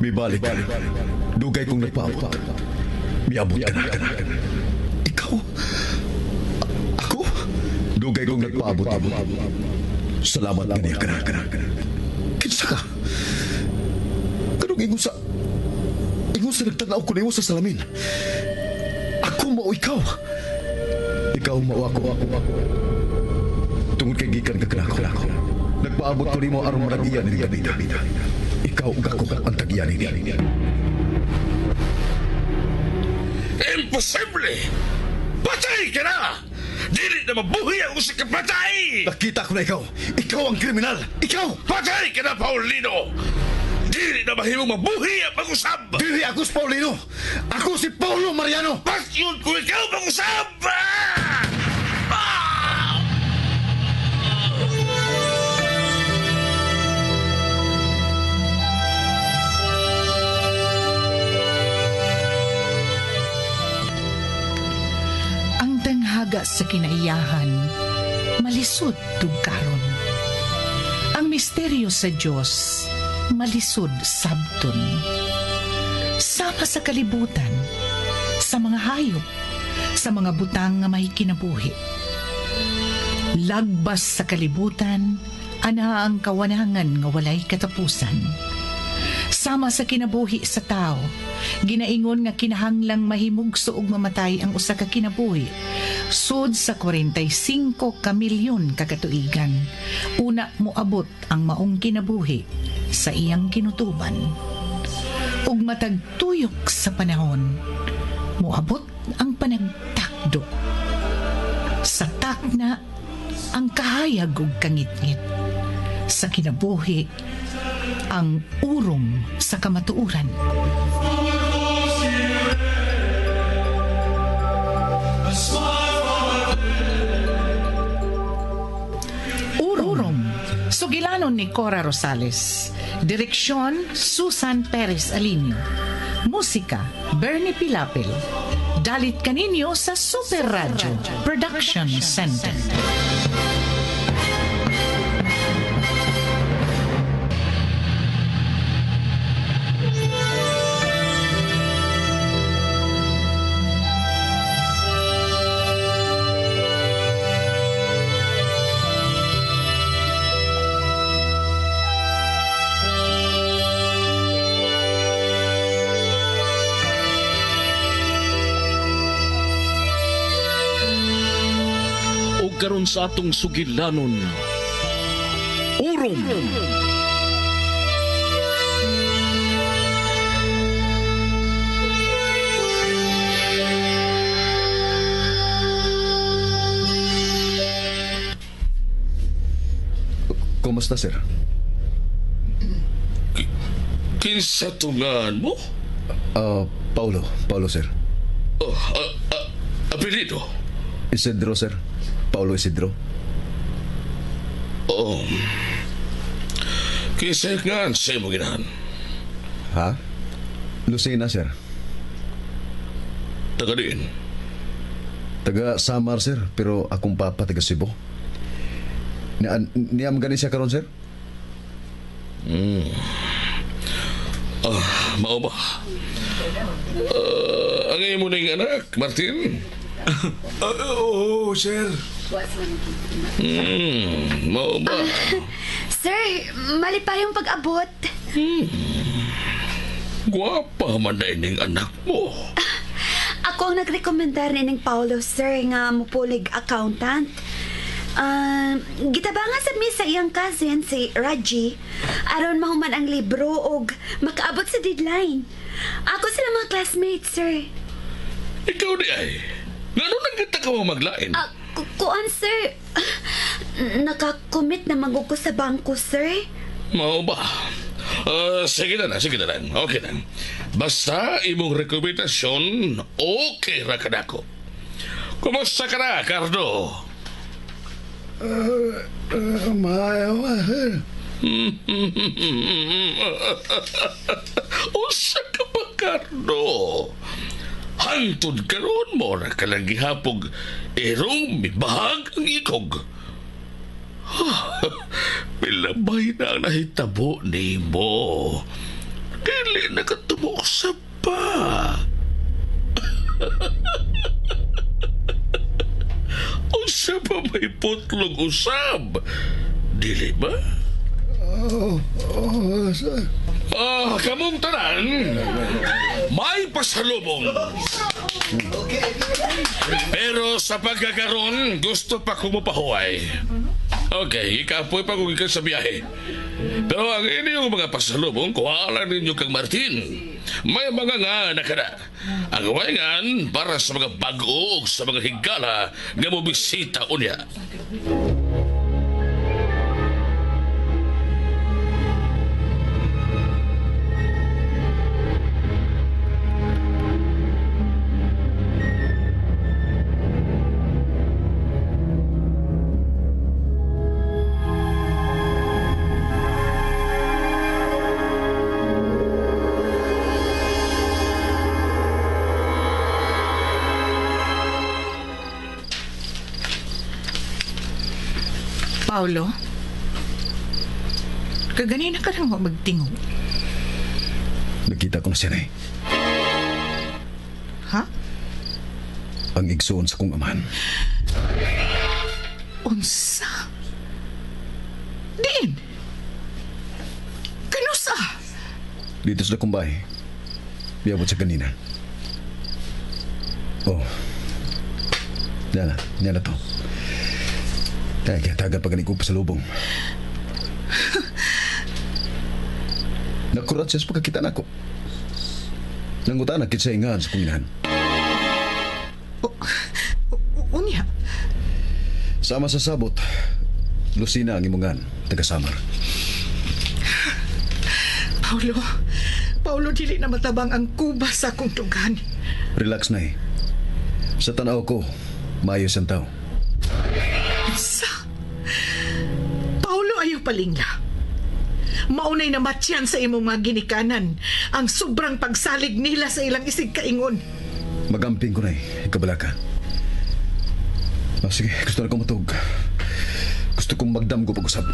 Mibalik ka. Dugay kong nagpaabot. Miabot ka na. Ikaw? Ako? Dugay kong nagpaabot. Salamat nga niya ka na. Kinsa ka? Kanong ingon sa... Ingon sa nagtanaw ko nimo sa salamin. Ako mao ikaw. Ikaw mao ako. Tungod kay gikan ka kanako. Nagpaabot ko nimo aron manag-iya ni Gabita. Ikaw ug ako ang tag-iya nini. Imposible! Patay ka na! Dili na mabuhi ang usa ka patay! Nakita ko na ikaw. Ikaw ang kriminal. Ikaw! Patay ka na, Paulino! Dili na mahimong mabuhi ang pag-usab! Dili ako si Paulino! Ako si Paulo Mariano! Pasyon ko ikaw pag-usab! Ah! Ah! Ang tanghaga sa kinaiyahan, malisod tugkaron. Ang misteryo sa Dios, malisod sabton. Sama sa kalibutan, sa mga hayop, sa mga butang nga may kinabuhi. Lagbas sa kalibutan, ana ang kawanangan nga walay katapusan. Sama sa kinabuhi sa tao, ginaingon nga kinahanglang mahimugso og mamatay ang usa ka kinabuhi. Sud sa 45 ka milyon ka katuigan, una moabot ang maong kinabuhi sa iyang kinutuban. Ug matag tuyok sa panahon, moabot ang panagtakdo. Sa takna, ang kahayag ug kangitngit. Sa kinabuhi, ang urom sa kamatuoran. Urom. Sugilanon ni Cora Rosales. Direksyon, Susan Perez Alinio. Musika, Bernie Pilapil. Dalit kaninyo sa Super Radio Production Center. Karon sa atong sugilanon, Urom. Kumusta, sir? Kinsa tungan mo? Paulo. Paulo, sir. Oh, apelyido? Isidro, sir. Paulo Isidro. Oh. Kinsa nga sa imo ginahan? Ha? Lucena, sir. Taga diin? Taga Samar, sir. Pero akong papa taga Cebu. Niyam gani siya karon, sir? Mao ba? Ang imo ning anak, Martin? Oo, sir. Mao ba? Sir, mali pa yung pag-abot. Gwapa man na ining anak mo. Ako ang nagrekomendar ni ning Paulo, sir, nga mupulig accountant. Gitabangan sa mi sa iyang cousin, si Raji, aron mahuman ang libro og makaabot sa deadline. Ako sila mga classmates, sir. Ikaw di ay. Ngano nang kita ka maglain? Kuan, sir. Nakakommit na magugo sa bangko, sir. Mao ba? Sige na lang. Okay na. Basta imong rekomendasyon, okay ra ka nako. Kumusta ka na, Cardo? Maayo ka, sir. Usa ka ba, Cardo? Hantod karon mo ra ka lang gihapog erong mibahag ang ikog. Milabay na ang nahitabo nimo. Dili na ka tumuusap pa. Unsa pa may putlong usab? Dili ba? Oh, sir. Kamong tanan, may pasalubong. Pero sa pagkakaroon, gusto pa kong mapahuway. Okay, ikapoy pa kung ikan sa biyahe. Pero ang inyong mga pasalubong, kuha ninyo kang Martin. May mga nga nakada. Ang wayangan para sa mga bago sa mga higala nga mobisita unya. Paulo, kaganina ka lang magtingo. Nakita ko na siya na eh. Ha? Ang igsoon sa kong amahan. Unsa? Diin? Kanusa? Dito sa kumbay. Biabot sa kanina. Oh. Niya na to. Kaya tagal pa ganit ko pa sa lubong. Nakurat siya sa pagkakita na ako. Nangutan na kitsa ingan sa kong inahan. Unya? Sama sa sabot, Lucina ang imungan, taga-Samar. Paulo, dili na matabang ang kuba sa akong tugan. Relax na eh. Sa tanaw ko, maayos ang tao. Sa? Paulo, ayaw palingla. Maunay na matyan sa imong mga ginikanan ang sobrang pagsalig nila sa ilang isig kaingon. Magamping ko na eh, ikabala ka. Oh, sige, gusto na kong matug. Gusto kong magdamgo pag-usap.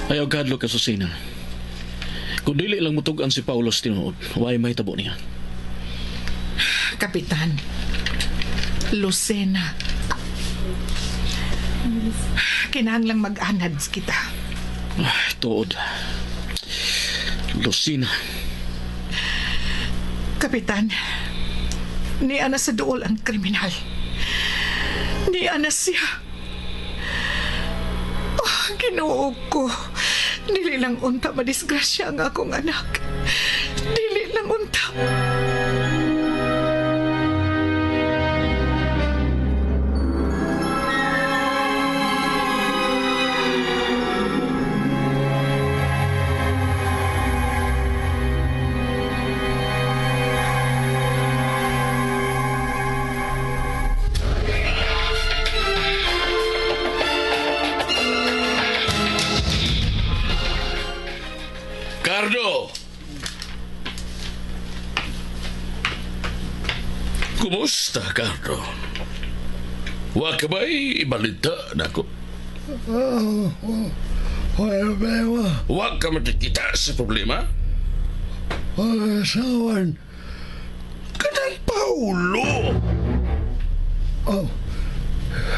Ayaw kadlo ka, Susina. Kung dili lang mutugan si Paulo sa tinuod, way may tabo niya. Kapitan, Lucena, kinahanglang mag-anad kita. Ay, tuod. Lucena. Kapitan, niya na sa duol ang kriminal. Niya na siya. Oh, Ginoo ko. Dili lang unta madisgrasya ang akong anak. Dili lang unta. Cardo! Kumusta, Cardo? Wa ka ba'y ibalita na ako? Wala problema. Wa ka makikita sa problema? Wala asawan. Kanang Paulo! Oh.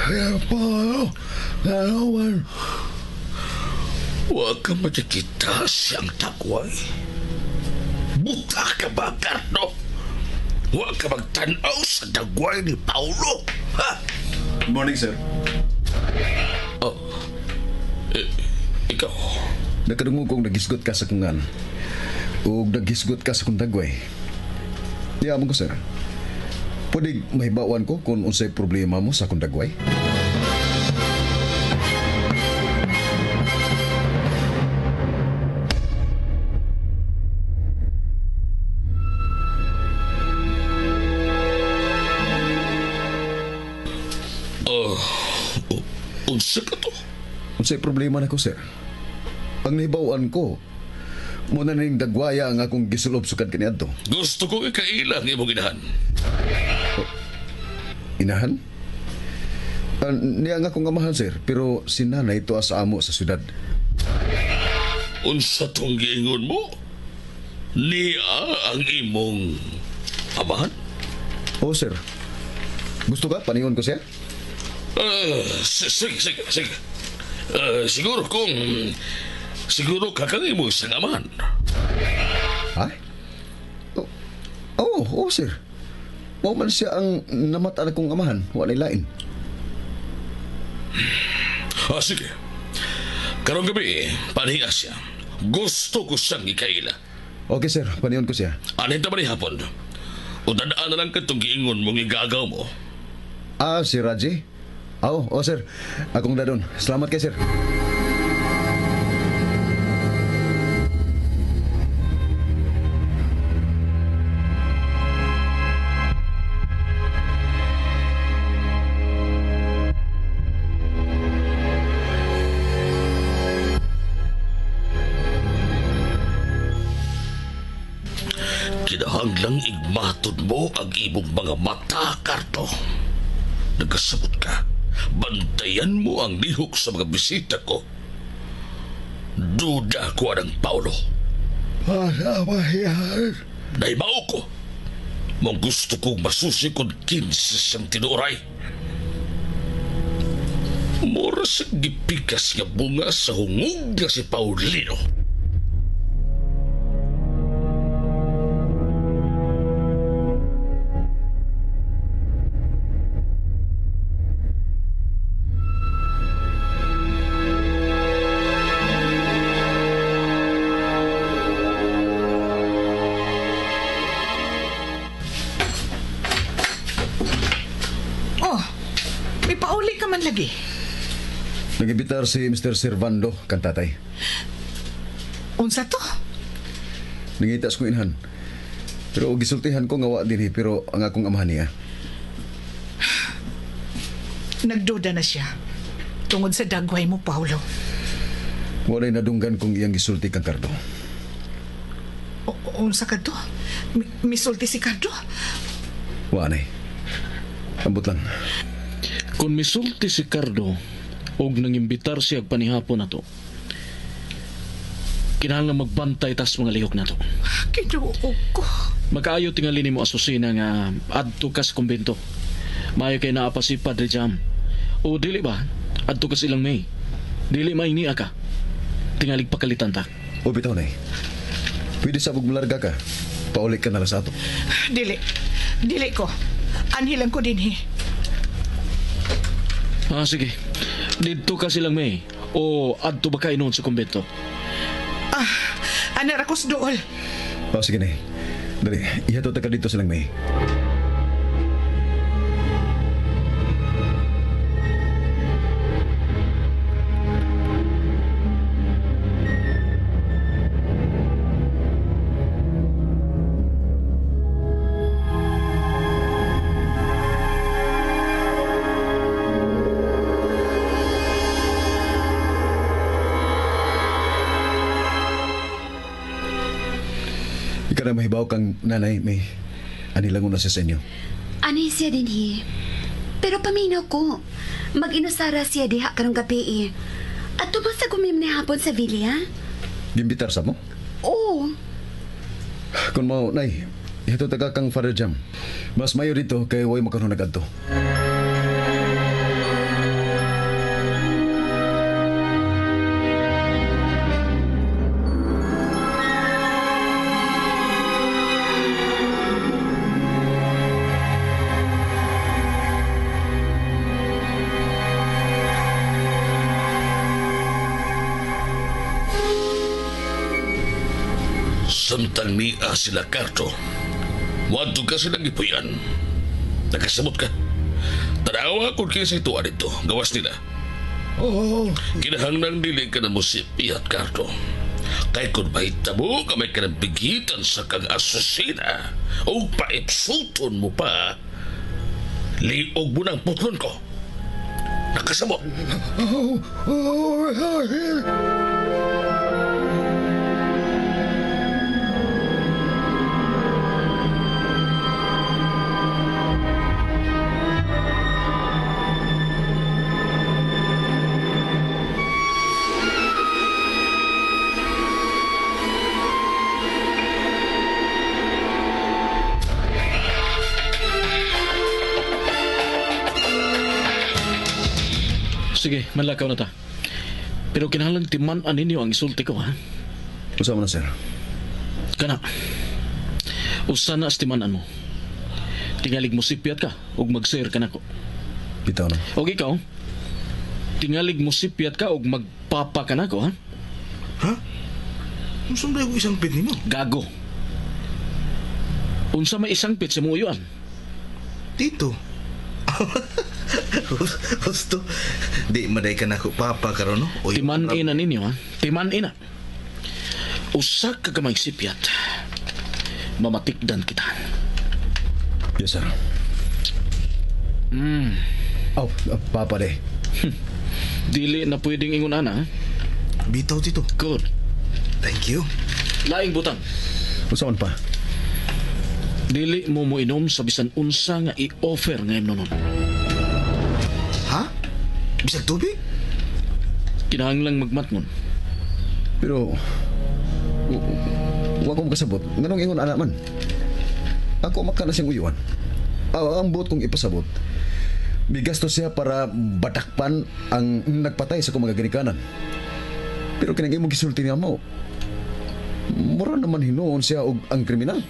Kaya Paulo, nalaman. Wa ka makikita siyang takway? Buta ka ba, Cardo? Wa ka magtanaw sa dagway ni Paulo? Ha? Good morning, sir. Oh. Ikaw? Nakadungog kong nagisgot ka sa kungan. O nagisgot ka sa kong dagway. Di amon ko, sir. Pwede mahibawan ko kung unsay problema mo sa akong dagway? Unsay problema nako, sir? Ang nahibaw-an ko, muna ning dagwaya ang akong gisulob sukad kaniadto. Gusto kong ikaila ang imong inahan. Inahan? Niya ang akong amahan, sir, pero si nanay tuwa sa amo sa syudad. Unsa tong giingon mo? Niya ang imong amahan? Oh, sir. Gusto ka? Paningon ko siya? Sige. Siguro kakang imong isang amahan. Ha? Oh, sir. Mao man siya ang namata na kong amahan. Wala lain. Sige. Karong gabi, panihiya siya. Gusto ko siyang ikaila. Okay, sir. Paniyon ko siya. Anita ba ni hapon? O dadaan na lang katong giingon mong igagaw mo. Si Raji? Oh, sir. Akong dadon. Salamat kay sir. Kinahanglang igmatod mo ang imong mga mata, Kardo. Nagkasabot ka. Bantayan mo ang lihok sa mga bisita ko. Duda ko ang Paulo. Nahibaw ko. Mong gusto kong masusi kung 15 siyang tinuray. Mura sa gipikas nga bunga sa hungog nga si Paulino. Oh, may pauli ka man lagi. Nag-imbitar si Mr. Servando kan tatay. Unsa to? Nangita sa kong inhan. Pero gisultihan ko nga wa dinhi pero ang akong amahan niya. Nagduda na siya. Tungod sa dagway mo, Paulo. Walay nadunggan kong iyang gisulti kang Cardo. Unsa ka to? Misulti si Cardo? Wa nay. Ambot lang. Kung misulti si Cardo og nangimbitar siya panihapon na to, kinahanglan magbantay tas mga lihok na to. Kinuog ko. Magkaayo tingali nimo Asusena nga adto ka sa kumbento. Maayo kay naa pa si Padre Jam. O dili ba? Adto ka silang May. Dili may niya ka. Tingalig pakalitan ta. O bitaw nay. Pwede sa mularga ka. Pauli ka na lang sa ato. Dili. Dili ko. Anhilang ko dinhi. Sige. Didto ka silang May. O adto ba kay noon sa kumbento? Ana ra ko sa dool. O sige nay. Dali, ihatod ta ka dito silang May. Ika na mahibaw kang nanay, May. Anilang una siya sa inyo. Ani siya dinhi. Pero paminaw ko. Mag-inusara siya diha karong gabi eh. At tumas sa gumim na hapon sa villa? Gimbitar sa mo? Oo. Kung mo, nay, ihatod ta ka kang Father Jam. Mas mayo dito kay way makaroon nagadto. Samtang niya sila Cardo, wadto ka silang ipuyan. Nakasamot ka. Tanawa kung kinsa ito dito. Gawas nila. Oo. Kinahanglang dili ka na mo si Piat Cardo. Kay kung mahitabo ka may kanang bigitan sa kang asusina o paipsulton mo pa, liog mo ng putlon ko. Nakasabot. Oh, oh, oh, Sige, manlakaw na ta. Pero kinahanglan timan-an ninyo ang isulti ko, ha? Usa man na, sir. Kana. Usa na as timan-an mo. Tingalig mo sipyat ka ug mag-share ka nako. Bitaw na. Og ikaw, tingalig mo sipyat ka ug magpapa ka nako, ha? Ha? Unsa ba yung isang pit nimo? Gago. Unsa may isang pit sa imong uyuan? Tito. Gusto. Di maday ka nako papa karon no. Uy, Timan-ina ninyo, ha? Timan-ina. Usa ka kamay sipyat. Mamatikdan kita. Yes, sir. Oh, papa de. Dili na pwedeng ingon ana, ha? Bitaw tito. Good. Thank you. Laing butang. Usa man pa. Dili mo moinom sa bisan unsa nga i-offer nga imnonon. Ha? Bisag tubig? Kinahanglang magmatngon. Pero wa ko makasabot. Nganong ingon ana man? Ako makana siyang uyuan. Ang buot kong ipasabot. Migasto siya para batakpan ang nagpatay sa akong mga ginikanan. Pero kinang imong gisulti niya mo, mura naman hinuon siya og ang kriminal.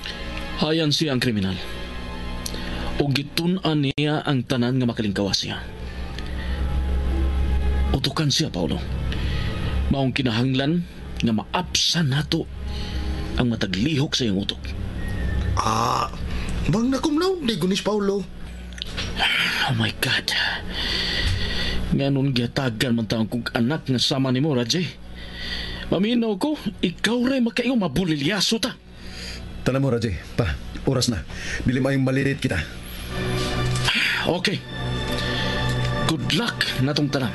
Hayan siya ang kriminal. O gitun-an niya ang tanan nga makalingkawas siya. Utukan siya, Paulo. Maong kinahanglan nga maapsan nato ang mataglihok sa iyong utok. Ah, bang nakumlaw di gunis Paulo. Oh my God. Nganon gihatagan man taong kong anak nga sama nimo, Rajay. Maminaw ko, ikaw rin makaingon mabulilyaso ta. Tanan mo, Rajay. Pa, oras na. Dili maayong malirit kita. Okay. Good luck natong tanan.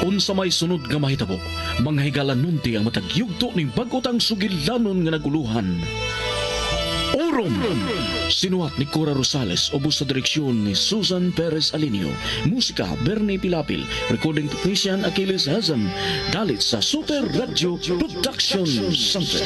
Unsa may sunod nga mahitabo, mga higalanunti ang matag yugto ning bag-otang sugilanon nga naguluhan. Orom! Sinuhat ni Cora Rosales, ubos sa direksyon ni Susan Perez Alinio. Musika, Bernie Pilapil. Recording technician, Achilles Hazem. Dalit sa Super Radio Production Center.